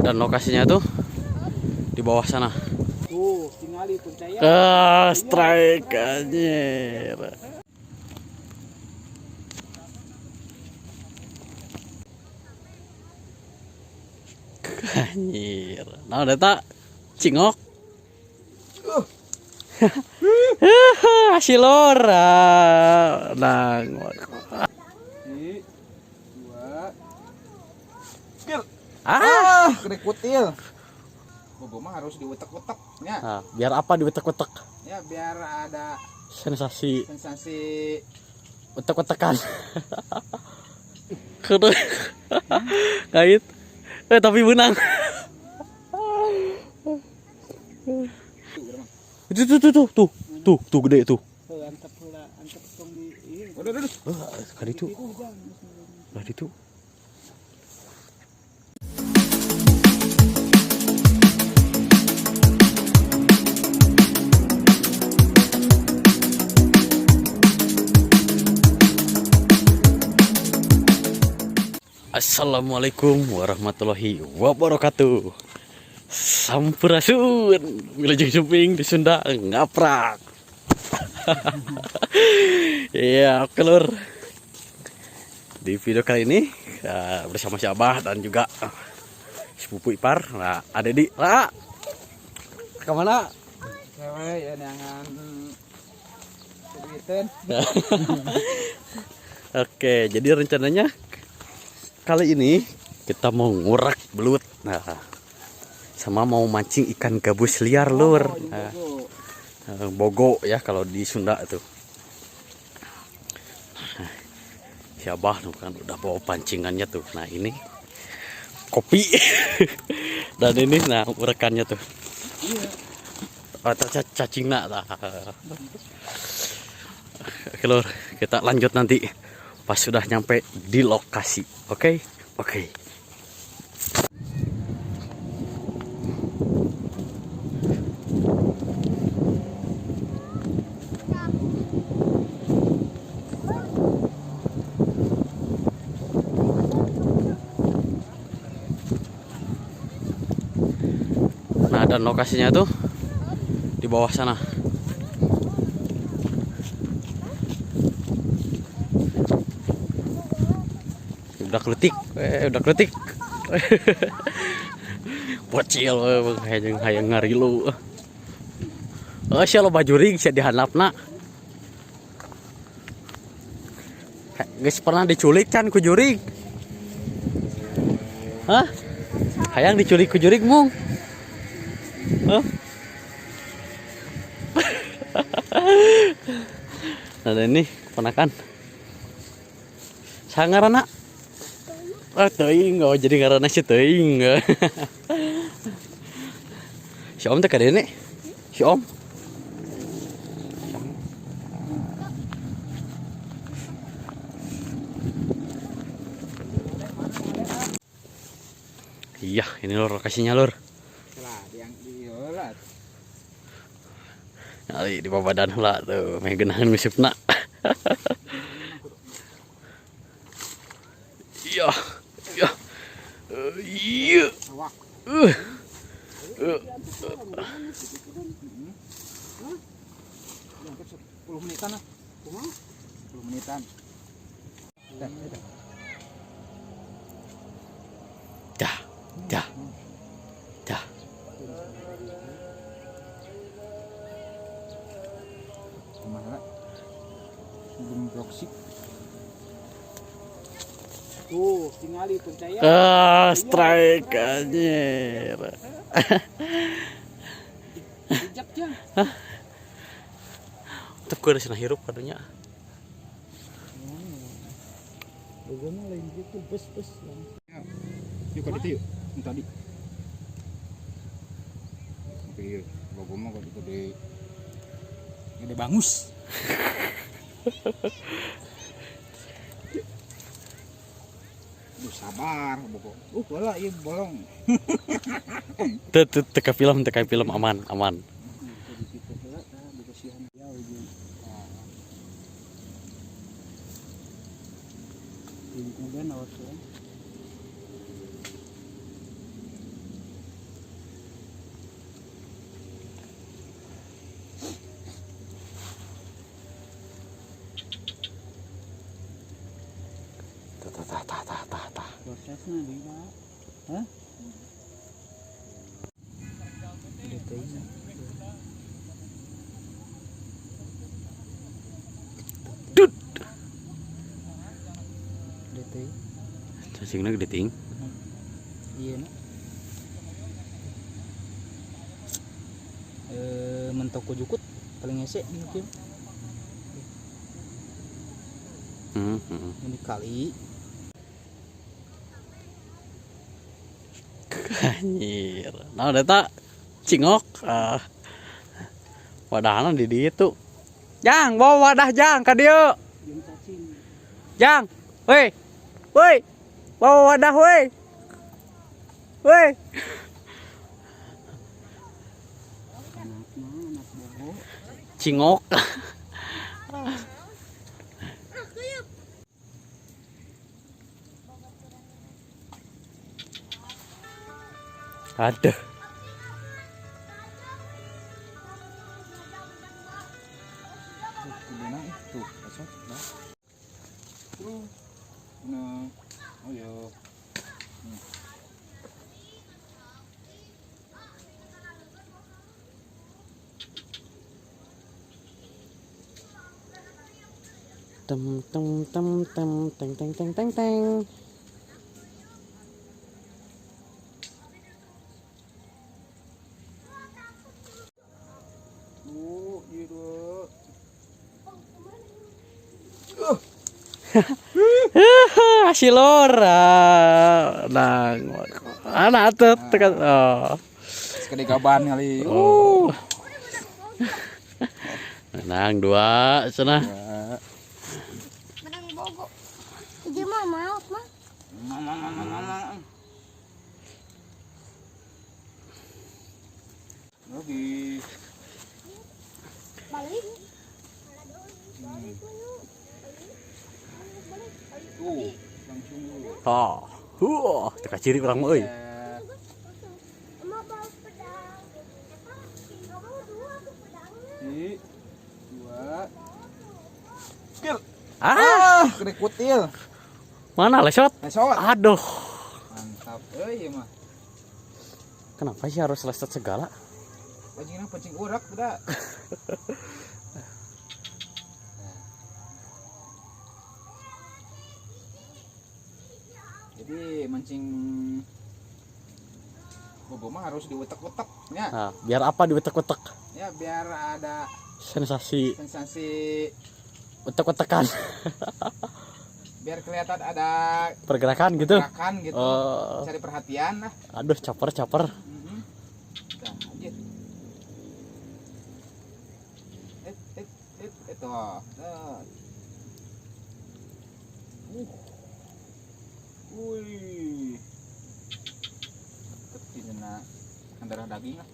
Dan lokasinya tuh di bawah sana. Tuh, tingali percaya. Ah, strike anjir. Anjir. Nah, data cingok. Hasil lor. Nah, 2. Skill. Ah, gede kutil. Bobo mah harus diutek-utek ya. Nah, biar apa diutek-utek? Ya, biar ada sensasi. Sensasi utek-utekan. Kudu. Kait. Tapi menang. Itu tuh tuh tuh tuh tuh tuh gede tuh. Antep heula, antep tong di ieu. Udah, udah. Kali itu. Kali itu. Assalamualaikum warahmatullahi wabarakatuh. Sampurasun, wilujeng sumping di Sunda ngaprak. Iya, oke lur. Di video kali ini bersama si Abah dan juga sepupu ipar. Nah, ada di Ra. Kemana? Cewek ya jangan duitan. Oke, jadi rencananya kali ini kita mau ngurak belut. Nah, sama mau mancing ikan gabus liar lur. Nah, bogo ya kalau di Sunda tuh. Nah, si Abah tuh kan udah bawa pancingannya tuh. Nah, ini kopi. Dan ini nah urakannya tuh. Atau cacingna lah. Oke lur, kita lanjut nanti pas sudah nyampe di lokasi. Oke? Oke. Nah, dan lokasinya tuh di bawah sana. Udah kletik, udah kletik. Bocil hayang hayang ngarilu. Oh, sia loba jurig sia dihandapna. Geus pernah diculik can ku jurig? Hah? Hayang diculik ku jurig mung? Hah? Nah, ini keponakan. Sangarana. Ah, teuing, oh jadi ngaranna si teuing. Si Om teh kadene. Si Om. Iya, ini lur lokasinya lur. Nah, di babadan heula tuh, meh geunaheun ngusupna. Iya. Iya. Iya. 10 menitan lah. 10 menitan. Dah, dah. Dah. Kumaha? Belum. Tuh, tingali percaya. Ah, strike anjir. Jejak jang. Hah? Tetep kudu cenah hirup kadunya. Bogo mah lain gitu, bes-bes. Yuk ka ditu yuk, yang tadi. Oke, yuk. Bogo mah ka ditu gede. Gede bangus. Duh, sabar bogo. Bola ieu bolong. Teu teu film, teu film aman, aman. Prosesnya di Pak. Hah? Dut. Cacingna gede ting. Iya na. Mentok ku jukut paling hese mungkin. Ini kali. Anjir. Nah, eta cingok. Wadahna di ditu. Jang, bawa wadah jang ka dieu. Jang, woi. Woi. Bawa wadah woi. Woi. Cingok. Aduh. Tem tem tem tem teng teng teng teng teng. Hasil lor, nah, anak tuh tekan, oh. Segede gaban kali. Menang 2, cenah. Menang bogo. Dia mah maut mah. Lagi. Balik. Tuh, langsung dulu. Tah. Huah, teka ciri urang mah euy. Satu, dua. Skill. Ah, gede kutil. Mana lesot? Lesot. Aduh. Mantap euy mah. Kenapa sih harus lesot segala? Pancingna pancing urak udah. Jadi mancing bogo mah harus diutek-utek ya. Nah, biar apa diutek-utek? Ya biar ada sensasi. Sensasi utek-utekan. Biar kelihatan ada pergerakan gitu. Pergerakan gitu. Cari perhatian lah. Aduh, caper-caper. Nah, anjir. Itu. Wih. Tetep dina darah daging lah.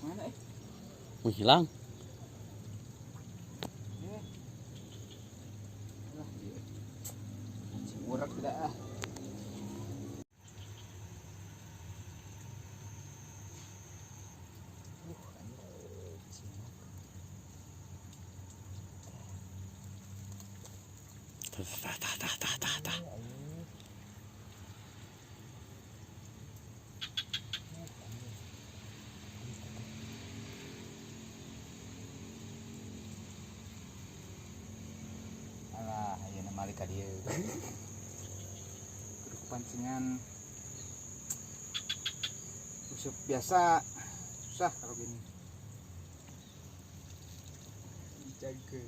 Mana Menghilang. Mancing urak tidak ah. Tah. Alah, ayeuna malik ka dieu. Kudu pancingan usup biasa susah kalau gini. Dijaga.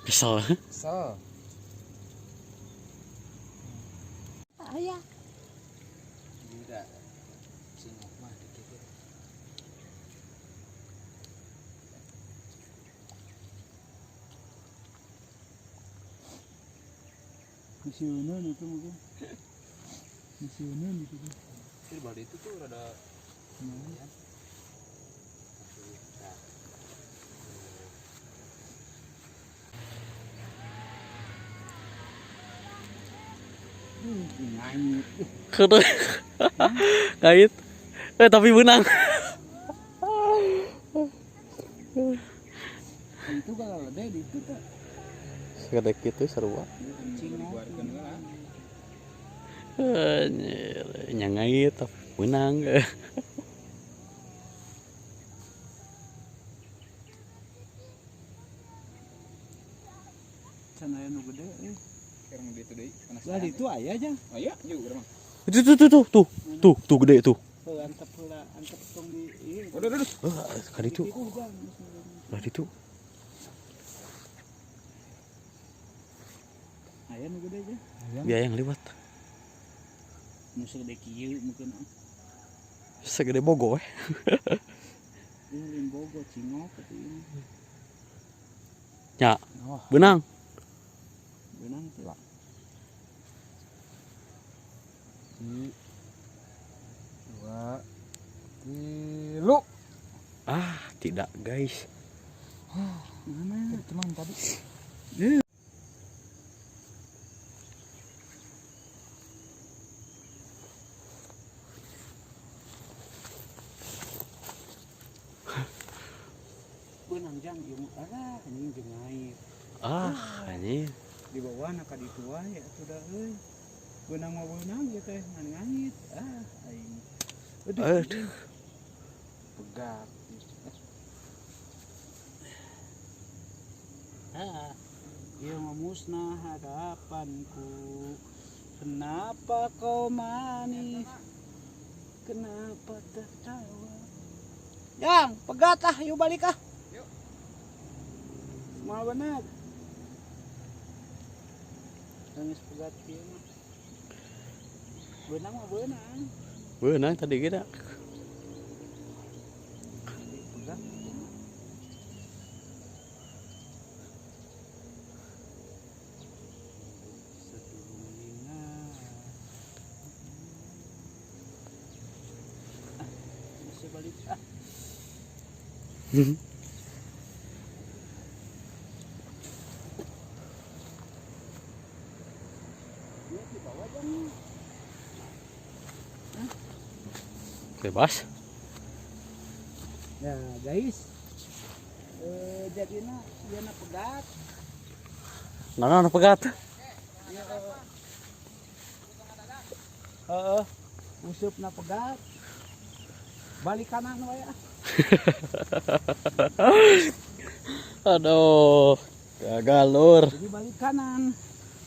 Kesel. Kesel. Ayah. Tidak. Singok mah dikit. Misionan itu mungkin. Misionan itu. Di balik itu tuh rada lumayan. Kudu. Kait. Tapi menang. Itu kan Segede kitu sarua. Nyangait tapi menang. Can aya nu gede euy. Kerang ditu deui. Lah ditu aya jang. Aya, yuk urang. Itu tuh tuh tuh tuh tuh tuh gede tuh. Heuh antep heula, antep tong di ieu. Udah, udah. Ka ditu. Lah ditu. Aya nu gede jang. Biaya yang liwat. Nu segede kieu mungkin. Segede bogo eh. Ini lain bogo cingok atuh ieu. Ya. Benang. Benang tuh. 1, 2, 3. Ah, tidak guys. Mana? Teman tadi. Benang jang ieu mah alah anjing jeung ngait. Ah, anjing. Di bawah na ka ditu wae atuh da euy. Benang mah benang ieu teh ngan ngait. Ah, aing. Aduh. Aduh. Pegat. Ah, ieu mah musnah harapanku. Kenapa kau manis? Kenapa tertawa? Yang, pegat ah, yuk balik ah. Yuk. Semua benar. Nangis pegat kieu mah. Benang mah benang. Benang tadi kita. Pegat. Ah, masih balik ah. Bebas. Ya guys, jadina ieu na pegat. Nah, na pegat. Heeh, usup na pegat. Balik kanan wae ah. Aduh, gagal lur. Jadi balik kanan,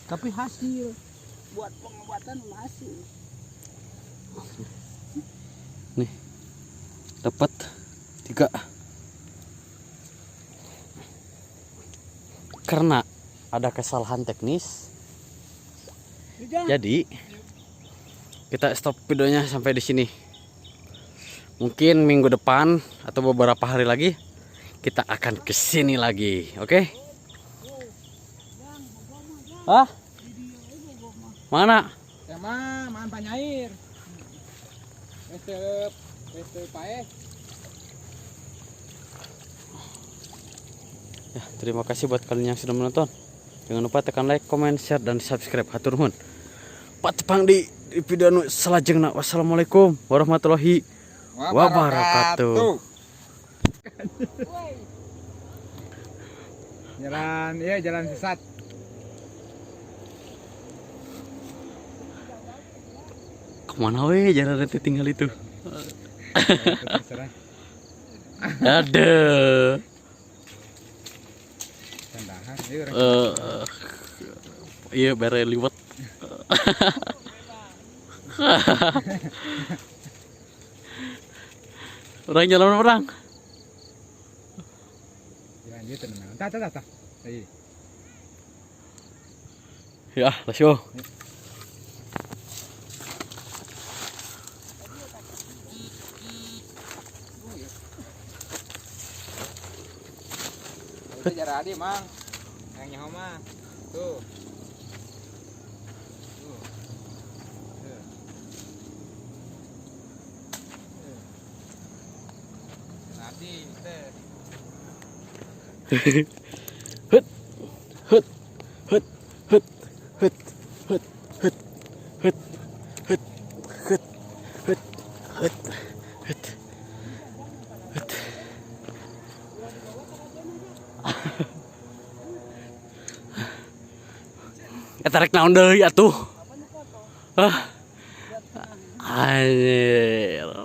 tapi hasil buat pengobatan hasil. Nih, dapat 3. Karena ada kesalahan teknis, jadi kita stop videonya sampai di sini. Mungkin minggu depan atau beberapa hari lagi kita akan kesini lagi, oke? Okay? Hah? Mana? Emang, man panyair. Este pae. Ya, terima kasih buat kalian yang sudah menonton. Jangan lupa tekan like, comment, share, dan subscribe. Hatur nuhun. Patepang di video nu salajengna. Wassalamualaikum warahmatullahi wabarakatuh. Jalan, iya jalan sesat. Kemana weh jalan nanti tinggal itu? Ada. Iya bare liwet. Orang jalan orang. Jalan dia tenang. Tah tah tah. Ya, let's go. Itu jaradi mang. Yang nyaho mah. Tuh. Tuh. Jaradi teh. Hut. Hut. Hut. Hut. Hut. Hut. Hut. Hut. Hut. Hut. Hut. Hut. Hut. Hut. Eta rek naon deui atuh? Ah. Anjir.